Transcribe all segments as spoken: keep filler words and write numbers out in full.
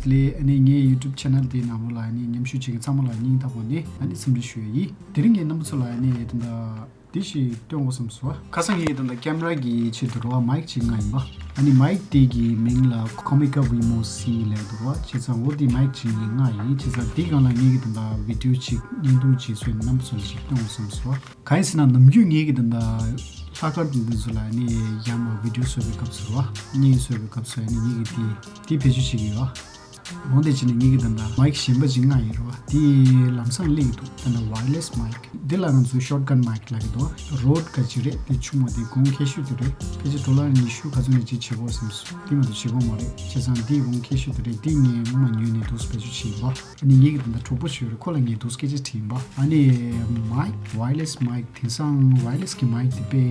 ལས་ཨ་ནི་ངའི་YouTube channel དེའི་ནང་ལོགས་ལ་ཨ་ནི་མཉམ་ཞུགས་བྱེད་མཁན་ཚང་མ་ལ་སྙིང་ཐག་པ་ནས་ཨ་ནི་འཚམས་འདྲི་ཞུ་ཡ་ཡིན། དེ་རིང་ངས་རྣམ་པ་ཚོ་ལ་ཨ་ནི་ད་ལྟ་འདི་ཞིག་སྟོན་དགོས་བསམ་སོང་། ཁ་སང་ངས་ད་ལྟ་ཀེམ་ར་གི་ཆེད་དུ་རོ་མའིག་ཅིག་མངགས་ཡིན་པ། ཨ་ནི་མའིག་དེ་གི་མིང་ལ་Comica Vimo C ལབ་འདུག་རོ། བྱས་ཙང་འོ་དེ་མའིག་ཅིག་ངས་མངགས་ཡིན། བྱས་ཙང་དེའི་སྒང་ལ་ངས་གི་ད་ལྟ་བི་ཌིའོ་ཅིག་བརྙན་ཐུང་ཅིག་བཟོས་ནས་རྣམ་པ་ཚོ་ལ་ཞིག་སྟོན་དགོས་བསམ་སོང་། གང་ཡིན་ཟེར་ན་ནམ་རྒྱུན་ངེད་ཀྱི་ད་ལྟ་ལྷག་དཀར་དེ་འདི་ཚོ་ལ་ནི་ཡང་མ་བི་ཌིའོ་བཟོ་བའི་སྐབས་སུ་རོ། བརྙན་བཟོ་བའི་སྐབས་སུ་ནི་ངེད་ཀྱི་དེ་དེ་བེད་སྤྱོད་བྱེད་ཀྱི་ཡོད། འོན་ཏེ་ཅི་ནི་ངེད་ཀྱི་ད་ལྟ་མའིག་གཞན་པ་ཅིག་མངགས་ཡིན་རོ། དེ་ལམ་སང་སླེབས་འདུག་ད་ལྟ་ཝའི་ཡར་ལེ་སི་མའིག་འདི་ལ་ང་ཚོའི་ཤོཊ་གན་མའིག་ལབ་ཀྱི་འདུག་རོཌ་ག་ཅིག་རེད། དེ་ཆུང་བ་དེ་གོང་ཁེ་ཤོས་དེ་རེད། ཕལ་ཆེར་ཌོ་ལར་ཉི་ཤུ་ག་ཚོད་ནས་ཅིག་བྱེད་དགོས་བསམ་སོང་། དེ་མ་གཏོགས་བྱེད་དགོས་མ་རེད། བྱས་ཙང་དེ་གོང་ཁེ་ཤོས་དེ་རེད། དེ་ངས་སྔོན་མ་ཉོས་ནས་འདུག་བེད་སྤྱོད་བྱེད་ཡིན་པ། ཨ་ནི་ངེད་ཀྱི་ད་ལྟ་གྲོགས་པོ་ཞིག་ཡོད་རེད། ཁོ་ལ་ངས་འདུག་སྐད་ཆ་དྲིས་ཡིན་པ། ཨ་ནི་མའིག་ཝའི་ཡར་ལེ་སི་མའིག་དེང་སང་ཝའི་ཡར་ལེ་སི་གི་མའིག་དེ་དཔེ་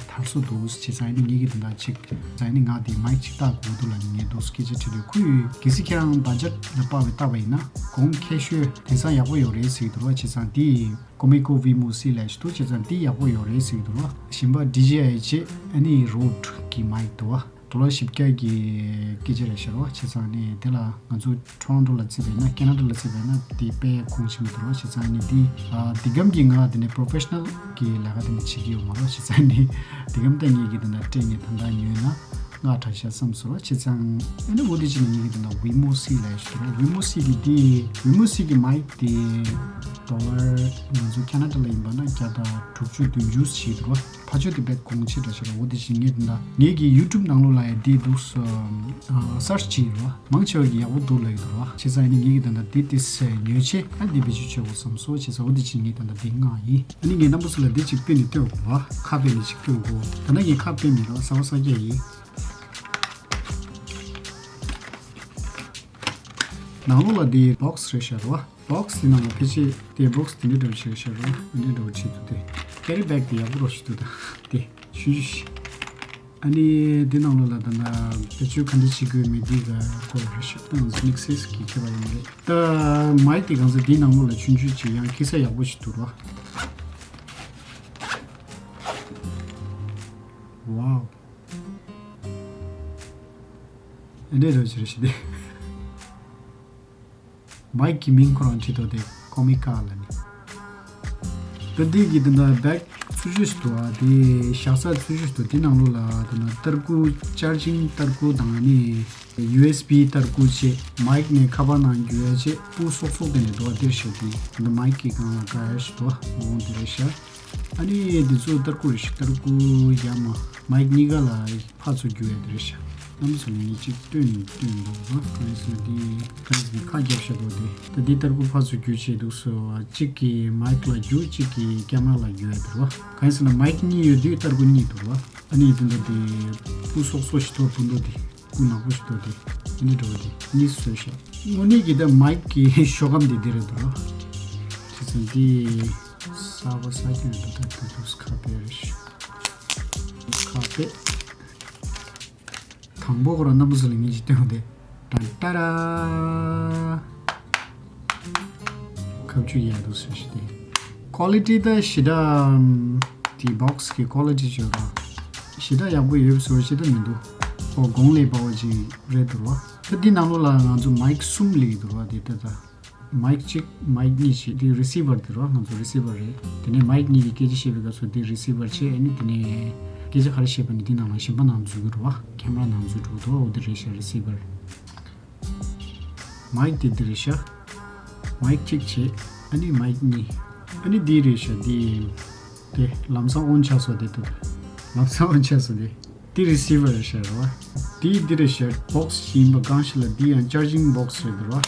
དར་སོ་འདུག་བྱས་ཙང་ཨ་ནི་ངེད་ཀྱི་ད་ལྟ་ཅིག་ཙང་ཨ་ནི་ང་དེ་མའིག་ཅིག་བཏགས་དགོས་འདུག་ལབ་ནས་ངས་འདུག་སྐད་ཆ་དྲིས་དུས་ཁོས་གལ་སྲིད་ཁྱེད་རང་བྷ་ཇེཊ་ལ་དཔག་པའི་བཏགས་པ་ཡིན་ན་གོང་ཁེ་ཤོས་དེང་སང་ཡག་པོ་ཡོད་རེད་ཟེར་གྱི་འདུག་ར། བྱས་ཙང་དེ་Comica Vimo C ལབ་ཞིག་འདུག་བྱས་ཙང་དེ་ཡག་པོ་ཡོད་རེད་ཟེར་གྱི་འདུག་ར། གཞན་པ་ཌི་ཇེ་ཨའི་བྱས་ཨ་ནི་རོཌ་གི་མའིག་འདུག་བ། ཌོ་ལར་བཞི་བརྒྱ་གི་སྐད་ཆ་རེད་ཤག་རོ། བྱས་ཙང་ནི་དེ་ལ་ང་ཚོ་ཊོ་རོན་ཊོ་ལ་བརྩིས་པ་ཡིན་ན་ཁེ་ན་ཌ་ལ་བརྩིས་པ་ཡིན་ན་དེ་དཔེ་གོང་ཆེན་པོ་འདུག་རོ། བྱས་ཙང་ནི་དེ་ཨ་འདི་གམ་གྱི་ང་དེ་ནི་པོ་རོ་ཕེ་ཤ་ནལ་གི་ལས་ཀ་དེ་ནི་བྱེད་ཀྱི་ཡོད་མ་རོ། བྱས་ཙང་ནི་འདི་གམ་ད་ངེད་ཀྱི་དེ་འདྲ་སྤྲད་ནས་ད་ལྟ་ཉོས་ན་ང་དྲག་ཤག་བསམ་སོང་རོ། བྱས་ཙང་ཨ་ནི་འོ་དེ་ཅི་ནི་ངེད་ཀྱི་དེ་འདྲ་ཝི་མོ་སི་ལབ་ཞིག་འདུག་རོ། ཝི་མོ་སི་གི་དེ་ཝི་མོ་སི་གི་མའིག་དེ་ཌོ་ལར་ང་ཚོ་ཁེ་ན་ཌ་ལ་ཡིན་པ་ན་བརྒྱ་དང་དྲུག་ཅུ་བདུན་ཅུ་ཞིག་འདུག་རོ། ཕ་ཆོས་དེ་བེད་གོང་ཆེ་འདྲ་ཞིག་རེད། འོ་དེ་བཞིན་ངས་ད་ལྟ་ངེད་ཀྱི་ཡུ་ཊུབ་ནང་ལོགས་ལ་ཡང་དེ་འདུག་སོ། སར་ཆི་བྱས་རོ། མང་ཆེ་བ་གི་ཡག་པོ་འདུག་ལབ་ཀྱི་འདུག་རོ། བྱས་ཙང་ཨ་ནི་ངེད་ཀྱི་ད་ལྟ་དེ་དེ་སེ་ཉོས་ཆེ་ཨ་དེ་བེད་སྤྱོད་བྱེད་དགོས་བསམ་སོང་། བྱས་ཙང་འོ་དེ་བཞིན་ངས་ད་ལྟ་དེ་མངགས་ཡིན། ཨ་ནི་ངས་རྣམ་པ་ཚོ་ལ་དེ་གཅིག་སྤེལ་ནས་སྟོན་དགོས་རོ། ཁ་སྤེལ་ནས་གཅིག་སྟོན་དགོས། ད་ལྟ་ངས་ཁ་སྤེལ་མེད་རོ། གསར་པ་གསར་རྒྱག་ཡིན། ནང་ལོགས་ལ་དེ་བོག་སི་རེད་ཤག་རོ། བོག་སི་དེ་ནང་ལ་ཕལ་ཆེར་དེ་བོག་སི་དེ་འདྲ་འདྲ་བོ་ཞིག་རེད་ཤག་རོ། འདི་འདྲ་འདྲ་བོ་བྱེད་འདུག་སྟེ། ཀེ་རི་བེག་དེ་ཡག་པོ་རོ་ཞིག་འདུག་ད། དེ་ཆུང་ཆུང་ཞིག་ཨ་ནི་དེ་ནང་ལོགས་ལ་ད་ལྟ་བེད་སྤྱོད་ག་འདྲ་བྱེད་དགོས་མེད་དེ་ག་སྐོར་རེད་ཤག་ད་ང་ཚོ་དམིགས་བསལ་གྱི་ཁྱད་པར་ཡོད་མ་རེད། ད་མའིག་དེ་གང་ཚེ་དེའི་ནང་ལོགས་ལ་ཆུང་ཆུང་ཅིག་ཡང་སྐྱེ་ས་ཡག་པོ་ཞིག་འདུག་རོ། ཝའོ། ཨེ་འདྲས་རོ་ཅི་རེད་ཤི་དེ། མའིག་གི་མིང་ཁོ་རང་བྲིས་འདུག་སྟེ། ཀོ་མི་ཀ་ལབ་ནི། ད་འདི་གི་འདི་འདྲ་བེག་ཚུལ་ཤུགས་ཤིག་འདུག་ཨ། དེ་བཞག་ས་ཚུལ་ཤུགས་ཤིག་འདུག་དེ་ནང་ལོགས་ལ་འདི་འདྲ་ཏར་སྐུ་ཅར་ཇིང་ཏར་སྐུ་དང་ནི་ཡུ་ཨེས་བི་ཏར་སྐུ་བྱས། མའིག་ནས་ཁ་པར་ནང་བརྒྱུད་ཡ་བྱས། སྤུ་སོག་སོག་དེ་ནས་འདུག་ཨ། དེར་བཞག་དེ་འདི་མའིག་གི་སྒང་ལ་དགའ་ཡ་ཞིག་འདུག་ཨ། འོང་དེ་རེད་ཤག་ཨ་ནི་འདི་ཚོ་ཏར་སྐུ་རེད་ཤག་ཏར་སྐུ་ཡ་མ་མའིག་གཉིས་ཀ་ལ་ཕར་ཚུར་རྒྱུག་ཡ་དེ་རེད་ཤག་རྣམ་པ་ཚོ་ལ་ངས་གཅིག་སྟོན་སྟོན་འདུག་ཨ། གང་ཡིན་ཟེར་ན་འདི་གང་ཡིན་ཟེར་ན་ཁ་རྒྱབ་ཤ་འདུག་དེ་ད་འདི་ཏར་སྐུ་ཕར་ཚུར་རྒྱུག་བྱས་འདུག་སོ། གཅིག་གིས་མའིག་ལ་རྒྱུག་གཅིག་གིས་ཀེམ་ར་ལ་རྒྱུག་ཡ་དེ་རེད་བ། གང་ཡིན་ཟེར་ན་མའིག་གཉིས་ཡོད་དུས་ཏར་སྐུ་གཉིས་འདུག་བ། ཨ་ནི་དེ་འདྲ་དེ་སྤུ་སོག་སོག་ཞིག་འདུག་སྤུ་མདོག་དེ། སྐུ་ནག་པོ་ཞིག་འདུག་དེ། ཨ་ནི་འདྲ་བོ་དེ་གཉིས་བཟོས་ཤག་དངོས་གནས་ཀྱི་ད་མའིག་གི་ཤོག་སྒམ་དེ་འདི་རེད་འདུག་ར། བྱས་ཙང་འདི་གསར་པ་གསར་རྐྱང་རེད་འདུག་ད་དེ་ཚོ་ཁ་སྤེལ་རེད་ཤག་ཁ་སྤེལ། དང་པོ་ཁོ་རང་རྣམ་པ་ཚོ་ལ་ངས་ཅིག་སྟོན་དེ། ཏན་ཏ་ར། ཁབ་ཆུ་ཡག་འདུག་ཟེར་ཞིག་དེ། ཀོ་ལི་ཊི་ད་ཞེ་དྲག་དེ་བོག་སི་གི་ཀོ་ལི་ཊི་བརྗོད་ར། ཞེ་དྲག་ཡག་པོ་ཡོད་ཟེར་བ་ཞེ་དྲག་མི་འདུག་ཁོ་གོང་ལས་སྦ་བ་ཅིག་རེད་འདུག་ར། ད་འདི་ནང་ལོགས་ལ་ང་ཚོ་མའིག་གསུམ་སླེབས་འདུག་ར། དེ་ད་ད། མའིག་གཅིག་མའིག་གཉིས་བྱས། དེ་རི་སི་བར་དེ་ར། ང་ཚོ་རི་སི་བར་རེད། དེ་ནས་མའིག་གཉིས་ཀྱིས་སྐད་ཆ་བཤད་པའི་སྐབས་སུ་དེ་རི་སི་བར་བྱས། ཨ་ནི་དེ་ནས་སྐད་ཆ་ག་རེ་བཤད་པ་ནི་དེ་ནང་ལ་གཞན་པ་ནང་འཛུལ་གྱི་རེད་བ། ཁེམ་ར་ནང་འཛུལ་འགྲོ་གི་འདུག་འོ་དེ་རེད་ཤག་རི་སི་བར། མའིག་དེ་འདི་རེད་ཤག་མའིག་གཅིག་བྱས། ཨ་ནི་མའིག་གཉིས། ཨ་ནི་འདི་རེད་ཤག་འདི། དེ་ལམ་སང་ཨོན་ཆགས་སོང་དེ་འདུག་ལམ་སང་ཨོན་ཆགས་སོང་དེ། དེ་རི་སི་བར་རེད་ཤག་རེད་བ། དེ་འདི་རེད་ཤག་བོག་སི་ཞིག་ཡིན་པ་གང་ཞིག་ལ་འདི་ཡང་ཅར་ཇིང་བོག་སི་རེད་འདུག་ར།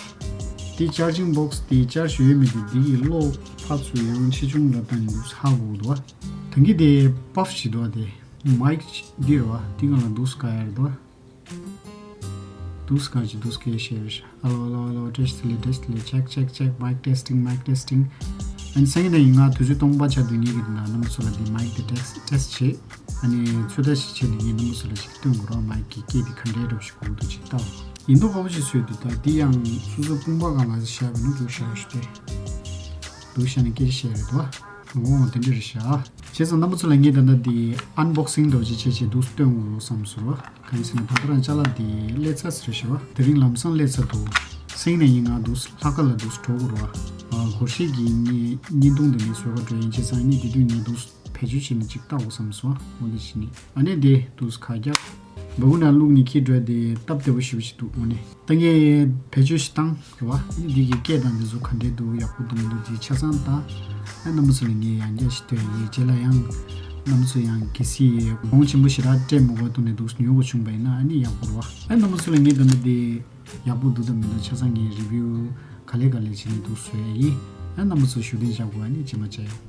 དེ་ཅར་ཇིང་བོག་སི་དེ་ཅར་ཇི་ཡོད་མེད་དེ་འདི་གི་གློག་ཕར་ཚུར་ཡང་ཆེ་ཆུང་འདྲ་བཏང་ནས་འདུག་ཧ་གོ་གི་འདུག་བ། ད་གིན་དེ་པབ་ཞིག་འདུག་བ། དེ་མའིག་འདི་རེད་བ། དེ་སྒང་ལ་འདུག་སེ་དགའ་ཡ་རེད་འདུག་བ། འདུག་སེ་ག་ཅིག་འདུག་སེ་སྐད་བཤད་རེད་ཤག་ཧ་ལོ་ཧ་ལོ་ཧ་ལོ། ཊེ་སི་ཊི་ལེ་ཊེ་སི་ཊི་ལེ། ཅེག་ཅེག་ཅེག་མའིག་ཊེ་སི་ཊིང་མའིག་ཊེ་སི་ཊིང་ཨ་ནི་སང་ཉིན་ནས་ཡིན་ང་དུས་ཚོད་སྟོང་པ་ཆ་དུས་ངེད་ཀྱི་དེ་ན་རྣམ་པ་ཚོ་ལ་དེ་མའིག་དེ་ཊེ་སི་ཊི་ཊེ་སི་ཊི་བྱེད། ཨ་ནི་ཚོད་ལྟ་ཞིག་བྱས་ནས་ངས་རྣམ་པ་ཚོ་ལ་ཅིག་སྟོན་དགོས་རོགས། མའིག་གི་སྐད་དེ་ག་འདྲའི་འདྲ་པོ་ཞིག་གོ་གི་འདུག་ཅིག་ལྟ། ཡིན་མདོག་ཁ་པོ་ཞིག་བཟོས་འདུག་ད་འདི་ཡང་སོ་སོ་དཔུང་པ་སྒང་ལ་བཞག་པ་ནི་འདུག་ཤག་ཞུ་དེ། འདུག་ཤག་ནས་སྐད་ཆ་བཤད་རེད་དོ། འོ་དེ་འདྲ་རེད་ཤག་བྱས་ཙང་རྣམ་པ་ཚོ་ལ་ངས་ད་ལྟ་འདི་ཨན་བོག་སིང་འདྲ་པོ་ཅིག་བྱས་བྱས་འདུག་སྟོན་དགོས་བསམ་སོང་ར། གང་ཡིན་ཟེར་ན་ད་ལྟ་རང་ཅ་ལག་འདི་སླེབས་ཚར་ཟེར་ཞེས་པ། དེ་རིང་ལམ་སང་སླེབས་ཚར་འདུག་སེང་ནས་ཡིན་ང་འདུག་ལྷག་དཀར་ལ་འདུག་འགྲོ་དགོས་རེད་བ། སྒོར་གཞས་ཀྱི་བརྙན་བརྙན་ཐུང་དེ་ནས་བཟོས་པ་འགྲོ་ཡིན་བྱས་ཙང་ནི་དེ་དུས་ངས་འདུག་བེད་སྤྱོད་བྱས་ནས་ཅིག་ལྟ་འོ་བསམ་སོང་། འོ་འདི་བྱས་ནས་ཨ་ནི་དེ་འདུག་ཁ་རྒྱག་འབའ་ཁུག་ནང་བླུགས་ནས་འཁྱེར་འགྲོ་དེ་སྟབས་བདེ་པོ་ཞེ་པོ་ཞིག་འདུག་འོ་ནི་ད་ངས་བེད་སྤྱོད་ཞིག་བཏང་རེད་བ། ཨ་ནི་འདི་གི་སྐད་དང་འདི་ཚོ་ག་འདྲས་འདུག་ཡག་པོ་འདུག་མི་འདུག་དེ་ཆ་ཚང་ལྟ། ཨ་རྣམ་པ་ཚོ་ལ་ངས་ཡང་བསྐྱར་ཞིག་སྟོན་ཡིན། རྗེས་ལ་ཡང་རྣམ་པ་ཚོ་ཡང་གལ་སྲིད་གོང་ཆེན་པོ་ཞེ་དྲག་སྤྲད་མི་དགོས་འདུག་ནས་འདུག་ཉོ་དགོས་བྱུང་བ་ཡིན་ན་ཨ་ནི་ཡག་པོ་རེད་བ། ཨ་རྣམ་པ་ཚོ་ལ་ངས་ད་ལྟ་འདི་ཡག་པོ་འདུག་དང་མི་འདུག་ཆ་ཚང་གི་རི་བིའུ་ག་ལེ་ག་ལེ་བྱས་ནས་འདུག་བཟོ་ཡ་ཡིན། ཨ་རྣམ་པ་ཚོ་ཞུ་དན་བཞག་དགོས། ཨ་ནི་རྗེས་མ་མཇལ་ཡོང་།